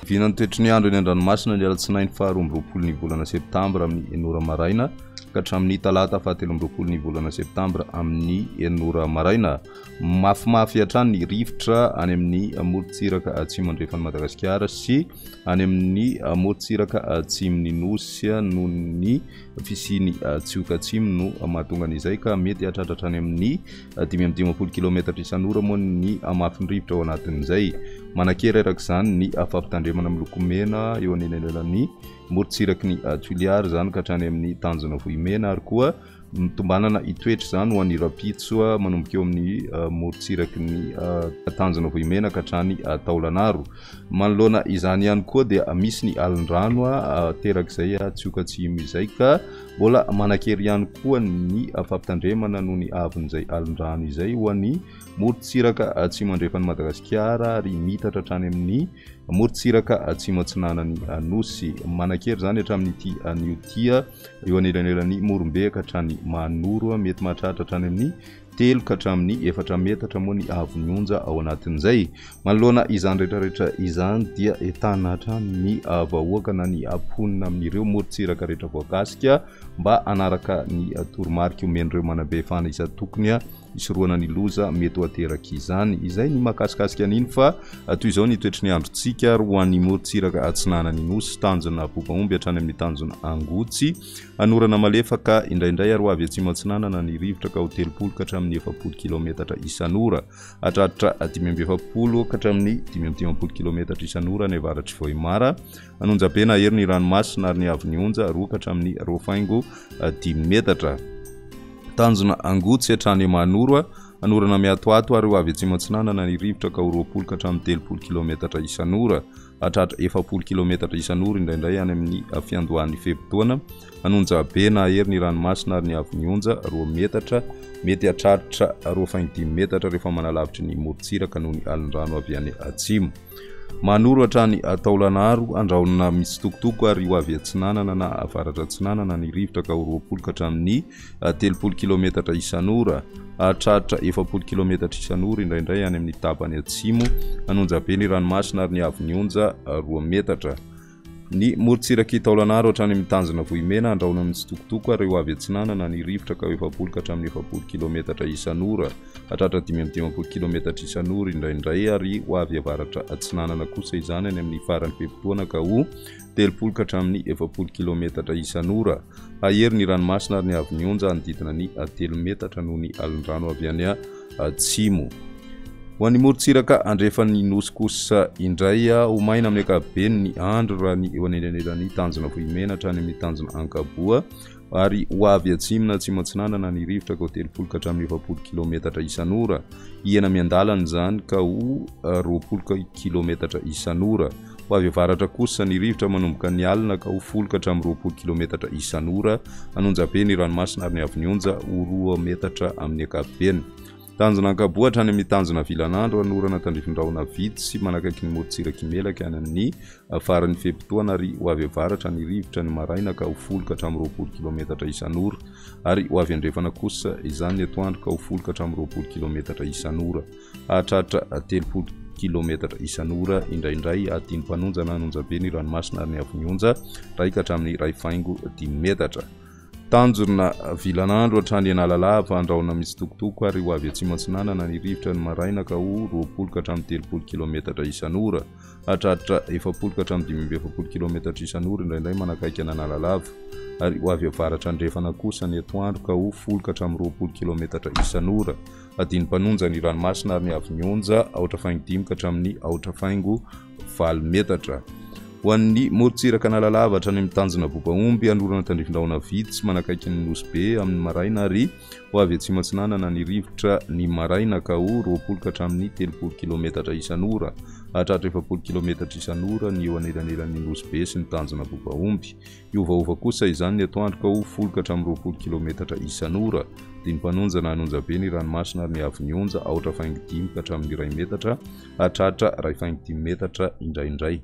Vinan'ny toetry ny andro eny an-dranomasina ny alatsinainy faha 22 ny volana septambra amin'ny enina ora maraina ka hatramin'ny talata faha 23 ny volana septambra amin'ny enina ora maraina. Mafimafy hatrany ny rivotra any amin'ny morontsiraka atsimo andrefan'i Madagasikara sy any amin'ny morontsiraka atsimon'ny Nosy noho ny fisian'ny tsioka atsimo no mahatonga an'izay ka mety hahatratra hatrany amin'ny 55 kilaometatra isan'ora moa ny hamafin'ny rivotra ao anatin'izay. Manan-kery araka izany ny fampitandremana miloko mena eo anelanelan'ny morontsiraky ny Toliara izany ka hatrany amin'ny tanjona Vohimena ary koa Tombanana hitoetra izany ho an'ny rahampitso manomboka eo amin'ny morontsiraky ny tanjona Vohimena ka hatrany Taolagnaro. Manoloana izany ihany koa dia misy ny alin-drano aterak'izay tsioka atsimo izay ka mbola manan-kery ihany koa ny fampitandremana noho ny haavon'izay alin-drano izay ho an'ny morontsiraka atsimo andrefan'i Madagasikara ary miitatra hatrany amin'ny morontsiraka atsimo atsinanan'ny Nosy. Manan-kery izany hatramin'ity anio ity eo anelanelan'i Morombe ka hatrany Mahanoro. Mety mahatratra hatrany amin'ny 3 ka hatramin'ny 4 metatra moa ny haavon'ny onja ao anatin'izay. Manoloana izany rehetrarehetra izany dia entanina hatrany ny vahoaka na ny mponina amin'ireo morontsiraka rehetra voakasika mba hanaraka ny toromarika omen'ireo manam-pahefana isan-tokony hisorohana ny loza mety ho aterak'izany. Izay ny mahakasikasika an'iny fa toy izao ny toetry ny androntsika ary ho an'ny morontsiraka atsinanan'ny Nosy, tanjona Bobaomby hatrany amin'ny tanjona Angotsy. Hanorana malefaka indraindray ary ho avy atsimo atsinanana ny rivotra ka ho 30 ka hatramin'ny 40 kilaometatra isan'ora. Hatratra 45 ka hatramin'ny 55 kilaometatra isan'ora any avaratr'i Vohemar. An'Onjabe nahery ny ranomasina ary ny haavon'ny onja 2 ka hatramin'ny 2 faingo 5 metatra. Tanjona Angotsy hatrany Mahanoro, hanorana miatoato ary ho avy atsimo atsinanana ny rivotra ka ho 20 ka hatramin'ny 30 kilaometatra isan'ora, hatratra 40 kilaometatra isan'ora indraindray any amin'ny fiandohan'ny fe-potoana. An'Onjabe nahery ny ranomasina ary ny haavon'ny onja 2 metatra, mety hatratra 2 faingo 5 metatra rehefa manalavitry ny morontsiraka noho ny alin-drano avy any atsimo. Manoro hatrany Taolagnaro, andrahonana mitsitokotoko ary ho avy atsinanana na avaratra atsinanana ny rivotra ka ho 20 ka hatramin'ny 30 kilometatra isan'ora. Hahatratra 40 kilometatra isan'ora indraindray any amin'ny tapany atsimo. Hanonja be ny ranomasina ary ny haavon'ny onja 2 metatra. Ny morontsirak'i Taolagnaro hatrany amin'ny tanjona Vohimena, andrahona mitsitokotoko ary ho avy atsinanana ny rivotra ka ho 40 ka hatramin'ny 40 kilometatra isan'ora. Hatratra 55 kilometatra isan'ora indraindray ary ho avy avaratra atsinanana kosa izany any amin'ny faran'ny fe-potoana ka ho 30 ka hatramin'ny 40 kilometatra isan'ora. Hahery ny ranomasina ary ny haavon'ny onja hanodidina ny 3 metatra noho ny alin-drano avy any atsimo. Ho an'ny morontsiraka andrefan'ny Nosy kosa indray, ho maina amin'ny ankapobeny ny andro raha ny eo anelanelan'ny tanjona Vohimena hatrany amin'ny tanjona Ankaboa ary ho avy atsimo na atsimo atsinanana ny rivotra ka ho 30 ka hatramin'ny 40 kilometatra isan'ora. Hihena miandalana izany ka ho 20 kilometatra isan'ora. Ho avy avaratra kosa ny rivotra manomboka ny alina ka ho 10 ka hatramin'ny 20 kilometatra isan'ora. Hanonja be ny ranomasina ary ny haavon'ny onja ho 2 metatra amin'ny ankapobeny. Tanjona Ankaboa hatrany amin'ny tanjona Vilanandro, hanorana tandrifin-drahona vitsy manakaiky ny morontsirak'i Melaky any amin'ny faran'ny fe-potoana ary ho avy avaratra ny rivotra ny maraina ka ho 10 ka hatramin'ny 20 kilometatra isan'ora ary ho avy andrefana kosa izany ny atoandro ka ho 10 ka hatramin'ny 20 kilometatra isan'ora hahatratra 30 kilometatra isan'ora indraindray adino mpanonja na anonjabe ny ranomasina ary ny haavon'ny onja 1 ka hatramin'ny 1 faingo 5 metatra. Tanjona, Vilanandro hatrany Analalava, andrahona mitsitokotoko ary ho avy atsimo atsinanana ny rivotra ny maraina ka ho 20 ka hatramin'ny 30 kilometatra isan'ora. Hatratra 40 ka hatramin'ny 45 kilometatra isan'ora indraindray manakaiky an'Analalava. Ary ho avy avaratra andrefana kosa ny atoandro ka ho 10 ka hatramin'ny 20 kilometatra isan'ora. Hadino mpanonja ny ranomasina ary ny haavon'ny onja, aotra faingo dimy ka hatramin'ny aotra faingo valo metatra. Ho an'ny morontsiraka Analalava hatrany amin'ny tanjona Bobaomby, hanorana tandrifin-drahona vitsy manakaiky ny Nosy Be amin'ny maraina ary ho avy atsimo atsinanana ny rivotra ny maraina ka ho 20 ka hatramin'ny 30 kilometatra isan'ora. Hahatratra 40 kilometatra isan'ora ny eo anelanelan'ny Nosy Be sy ny tanjona Bobaomby. Hiovaova kosa izany ny atoandro ka ho 10 ka hatramin'ny 20 kilometatra isan'ora. Dimy mpanonja na hanonja be ny ranomasina ary ny haavon'ny onja, aotra faingo dimy ka hatramin'ny iray metatra, hahatratra iray faingo dimy metatra indraindray.